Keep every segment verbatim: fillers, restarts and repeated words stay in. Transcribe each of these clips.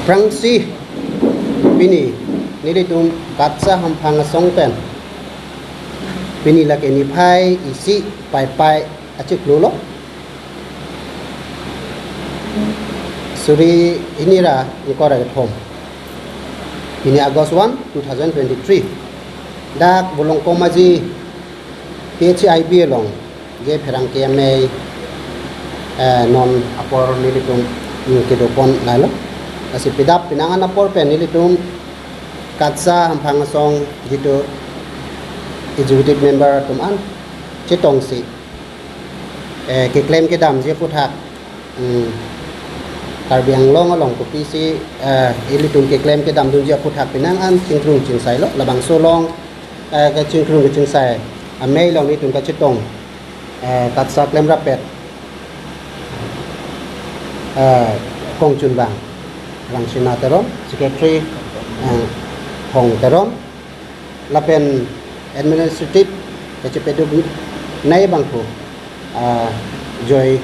Aphrangsi pini nelitum KATSA hamphang asong pen pini lake niphai isi Paipai achiklo lo. Suri hini ra ingkoi ra kethom. Pini August one, two thousand twenty-three. Dak Bolongkom Aji P H I B along je pherangke amei, eh, non apor nelitum, mm, kedopon lalo. Lasi pidap penang an apor pen nelitum KATSA hamphang asong jitu executive member atum an chetongsi, eh, keklem kedamji aphuthak, mm, Karbi Anglong along kopisi, eh, ilitum keklem kedamdunji aphuthak penang an chingkrung chingsai lo, labangso along, eh, kachingkrung kachingsai amei along nelitum kachetong, eh, KATSA klemrappet, eh, kongchunbang Rangsina Teron, secretary, eh, Hong Teron, lapen administrative kachepeduknei abangphu, ah, Joy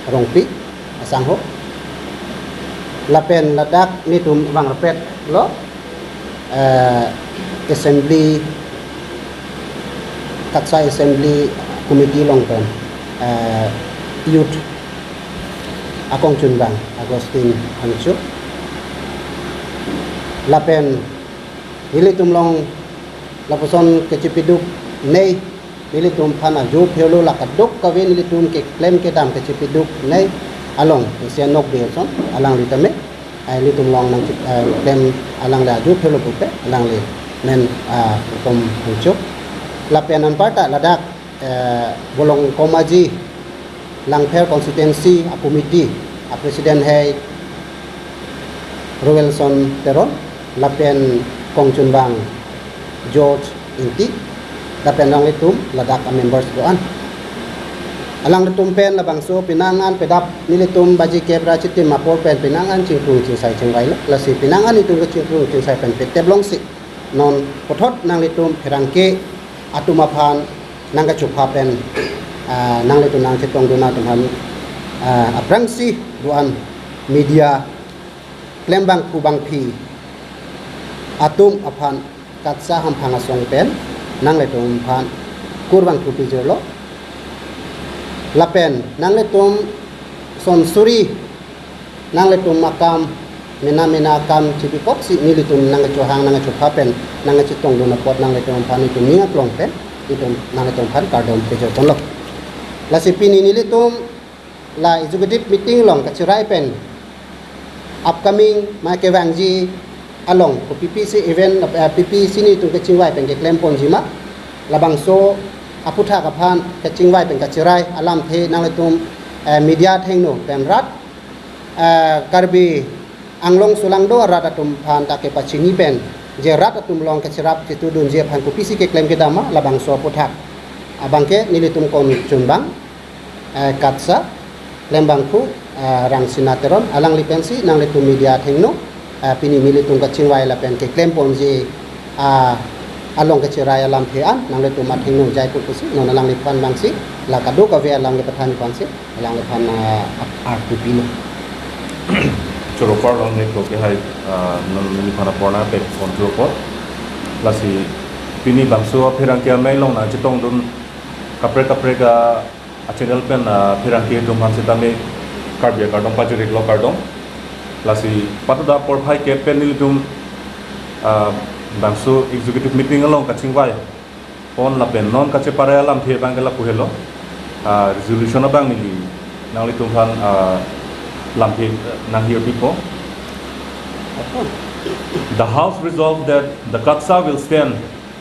Rongpi asangho. Lapen ladak nelitum vangrappet lo, eh, assembly, KATSA assembly committee along pen, eh, youth akongchunbang Augustine Phangcho. Lapen nelitum along lapuson kachepeduknei, nelitum aphan ajo phelo, la kadokave nelitum keklem kedam kachepeduknei along isi anokbe ason alangli tame, eh, nelitum along nang, eh, klem alangli ajo phelo pupe alangli men, ah, Kom Phangcho. Lapen anparta ladak, eh, Bolongkom Aji Langpher constituency a committee a president hai Roelson Teron, lapen kongchunbang George Ingti, lapen alanglitum ladak a members do-an. Alanglitum pen labangso penang an pidap nelitum baji kep ra chitim apor pen penang an chingkrung chingsai chingvai lo. Lasi penang an itum kachingkrung chingsai pen petep longsi non puthot nanglitum pherangke atum aphan nangkachopha pen, ah, nanglitum nangchetongdun atum aphan, ah, aphrangsi do-an media klembangphu bangphi atum aphan KATSA hamphang asong pen nanglitum aphan kurvangthu pijirlo. Lapen nanglitum son suri nanglitum akam, mena mena akam chibikoksi nelitum nangkachohang nangkachopha pen nangkachetongdun apot nanglitum aphan itum ning aklong pen itum nanglitum aphan kardom pejor ponlo. Lasi pini nelitum la executive meeting along kachirai pen upcoming ma kevangji along ko P P C event, eh, P P C nelitum kachingvai pen keklem ponji ma, labangso aphuthak aphan kachingvai pen kachirai alamthe nanglitum, eh, media athengno pen rat, eh, Karbi Anglong sulangdo arat atum aphan ta kepachini pen je rat atum along kachirap chitudunji aphan kopisi keklem kedam ma, labangso aphuthak abangke nelitum kongchunbang, eh, KATSA klembangphu, eh, Rangsina Teron alangli pensi nanglitum media athengno, eh, pini nelitum kachingvai lapen keklem ponji, ah, along kachirai alamthe an nanglitum athengno jaipo pusi non alangliphan bangsi la kadokave alam kepathan ponsi alangliphan, ah, ap-, arpu pilo. Choro kardom ne ko ke hai, ah, non neliphan apor nangpek ponpo. Lasi pini bangso pherangke amei along nangchetongdun kaprek kaprek a, a channel pen, ah, pherangke atum aphan sitame Karbi akardom pajir-iklo, kardom. Lasi patuda porphai kep pen nelitum, ah, bangso executive meeting along kachingvai pon lapen non kacheparai alamthe abangke lapu helo. Ah, resolution abang neli nanglitum aphan, ah, lamthe, eh, nanghir pipo. The House resolved that the KATSA will stand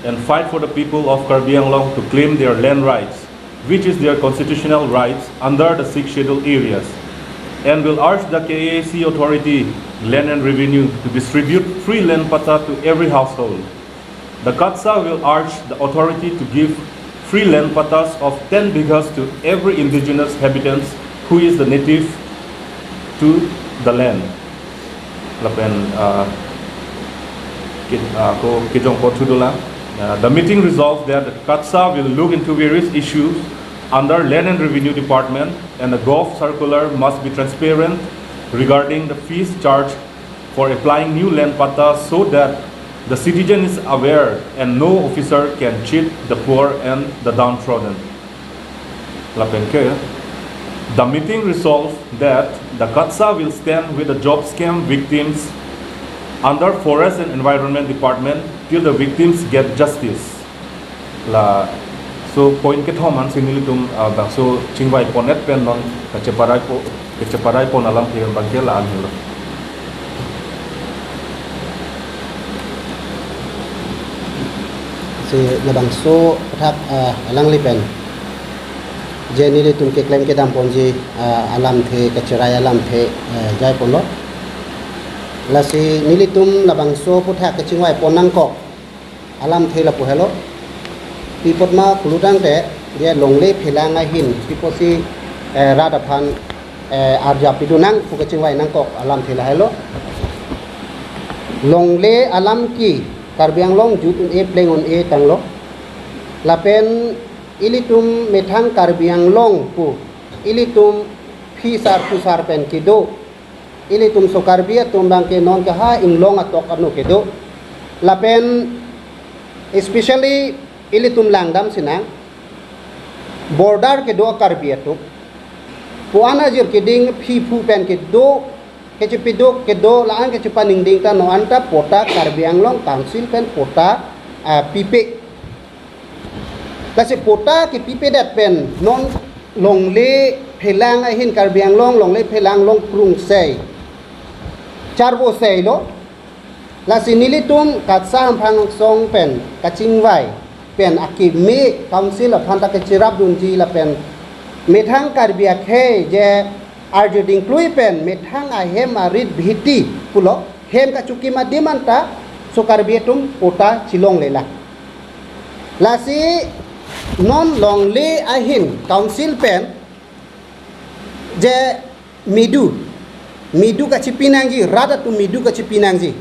and fight for the people of Karbi Anglong to claim their land rights, which is their constitutional rights under the Sixth Schedule areas, and will urge the K A A C authority, land and revenue, to distribute free land patta to every household. The KATSA will urge the authority to give free land pattas of ten bighas to every indigenous habitants who is the native to the land. Lapen, uh, ke-, uh, ko kejong ko thudola. Uh, the meeting resolved that the KATSA will look into various issues under Land and Revenue Department, and the Govt circular must be transparent regarding the fees charged for applying new land patta so that the citizen is aware and no officer can cheat the poor and the downtrodden. Lapen ke, the meeting resolved that the KATSSA will stand with the job scam victims under Forest and Environment Department till the victims get justice. Laso point kethom ansi nelitum, ah, bangso chingvai pon-et pen non kacheparai po, kacheparai pon alamthe abangke la-an helo. Si labangso athak, ah, alangli pen je nelitum keklem kedam ponji, ah, alamthe, kacherai alamthe, ah, jai ponlo. Lasi nelitum labangso aputhak kachingvai pon nangkok alamthe lapu helo. Pi apot ma pulo tangte, je longle phelang ahin pi apotsi, eh, rat aphan, eh, arja pidun nang pu kachingvai nangkok alamthe lahelo. Longle alam ke Karbi Anglong jut un-e pleng un-e tanglo. Lapen ilitum methang Karbi Anglong pu, ilitum phisar phusar pen kedo, ilitum so Karbi atum abangke non ke ha inglong atok ano kedo. Lapen especially ilitum langdam sinang, border kedo Karbi atum. Pu-an ajir keding phi phu pen kedo, kachepiduk kedo, la-an kachepaningding ta non anta patta Karbi Anglong Council pen patta, ah, pipe. Lasi patta kepipedet pen non longle phelang ahin Karbi Anglong, longle phelang long krung sei, charvo seilo. Lasi nelitum KATSSA hamphang asong pen kachingvai pen akeme council aphan ta kacherapdunji lapen methang Karbi akhei je arju dingklui pen methang ahem arit bhiti pulo hem kachukim adim anta so Karbi atum patta chelonglelang. Lasi non longle ahin council pen je medu, medu kachepi nangji, rat atum medu kachepi nangji.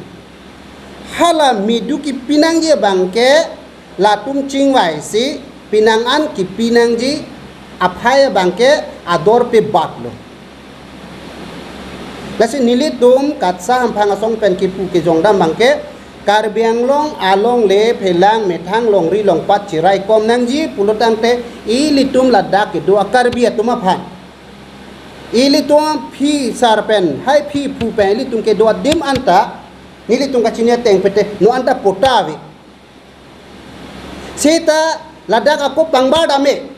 Hala medu kepi nangji abangke latum chingvai si penang an kepi nangji aphai abangke ador pe bat lo. Lasi nelitum KATSSA hamphang asong pen kipu kejongdam abangke Karbi Anglong alongle phelang methang longri longpat cherai kom nangji pulo tangte ilitum ladak kedo a Karbi atum aphan, ilitum phisar pen, hai phi phu pen ilitum kedo adim anta nelitum kachini ateng pete non anta patta ave. Seta ladak ako pangbar dam-e.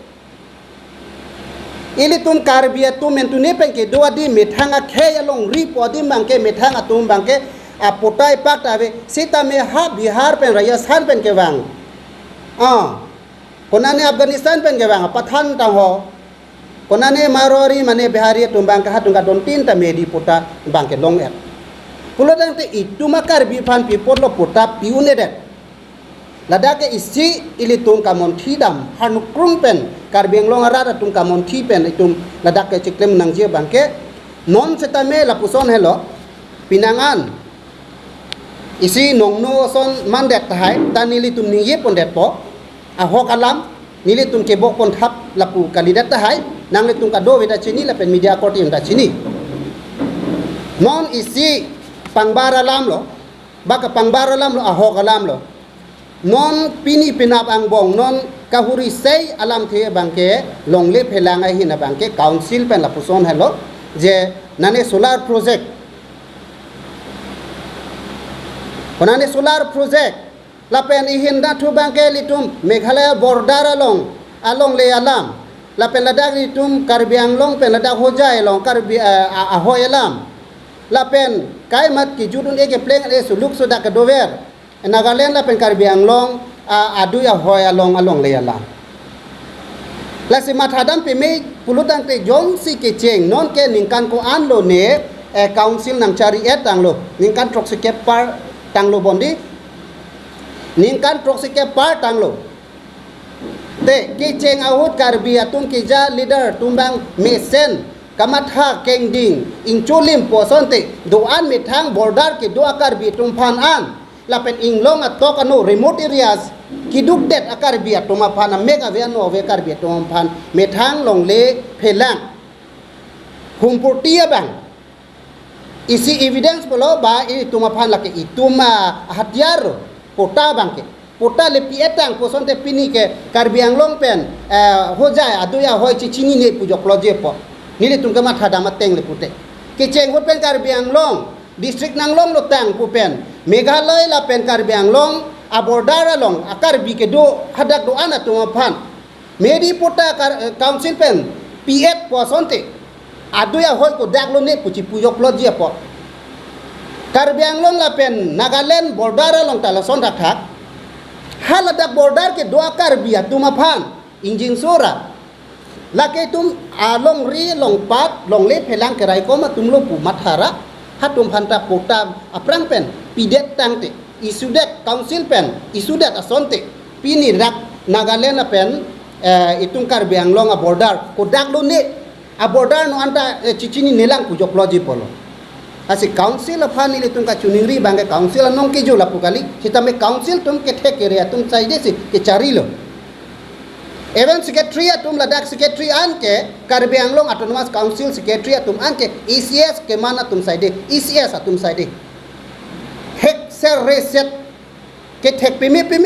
Ilitum Karbi atum mentune pen kedo adim methang akhei alongri po adim abangke methang atum abangke apatta ipak ta ave. Seta me ha Bihar pen Rajasthan pen kevang, ah, konane Afghanistan pen kevang Pathan tangho, konane Marwari mane Bihari atum abangke ha atum kadontin ta medi patta abangke long-et. Pulo tangte itum a Karbi aphan pi apotlo patta pi un-edet. Ladak ke isi ilitum kamonthi dam, ha nukrung pen Karbi Anglong arat atum kamonthi pen itum ladak ke chiklem nangji abangke non setame lapuson helo, penang an isi nongno ason mandet tahai, ta nelitum ningje pondetpo, ahok alam nelitum kebok ponthap lapu kalidet tahai, nanglitum kadokave ta chini lapen media korte ta chini. Non isi pangbar alam lo, ba kapangbar alam lo, ahok alam lo. Non pini penap angbong, non kahuri sei alamthe abangke longle phelang ahin abangke council pen lapuson helo, je nane solar project, konane solar project, lapen ihin dathu abangke ilitum Meghalaya border along, alongle alam, lapen ladak ilitum Karbi Anglong pen ladak Hojai along Karbi, eh, a-, ahoi alam, lapen kaimat kejut un-e kepleng le suluk sudak kedover Nagaland lapen Karbi Anglong, ah, adui ahoi along alongle alam. Lasi mathadam peme pulo tangte jongsi kecheng non ke ningkan ko-an lo ne, eh, council nangchari-et tanglo, ningkan throksi kep par tanglo bondi, ningkan throksi kep par tanglo. Te kecheng ahut Karbi atum keja leader atum abang mesen kamatha kengding ingcholim po asonte do-an methang border kedo a Karbi atum aphan an lapen inglong atok ano remote areas kedukdet a Karbi atum aphan, amek ave ano ave Karbi atum aphan methang longle phelang humpurti abang Isi evidence pulo ba itum aphan lake itum, ah, hatiar patta abangke. Patta le pi-et tang pu asonte pini ke Karbi Anglong pen, eh, Hojai adui ahoi chechinine pu joklo je pu. Nelitum ke mathadam ateng le pute. Kecheng ahut pen Karbi Anglong district nanglonglo tang pu pen Meghalaya lapen Karbi Anglong a-border along a-Karbi kedo hadak do-an atum aphan Medi patta kar-, eh, council pen pi-et pu asonte adui ahoi kodak lone pu chipu joklo je pu. Karbi Anglong lapen Nagaland border along ta lason thakthak. Haladak border kedo a-Karbi atum aphan ingjinso ra. Lake itum alongri, longpat, longle phelang keraikom atumlo pu matha ra. Halatum aphan ta patta aphrang pen pidet tangte, isudet, council pen isudet asonte pini dak Nagaland lapen, eh, itum Karbi Anglong a-border kodak lone, a-border no anta, eh, chechinine lang pu joklo je pulo. Lasi council aphan nelitum kachiningri abangke council anong kejo lapu kali, sitame council atum kethek kere atum side si kecharilo. Even secretary atum, ladak secretary an ke Karbi Anglong Autonomous Council secretary atum an ke E C S keman atum side, E C S atum side. Hek ser re set kethek peme peme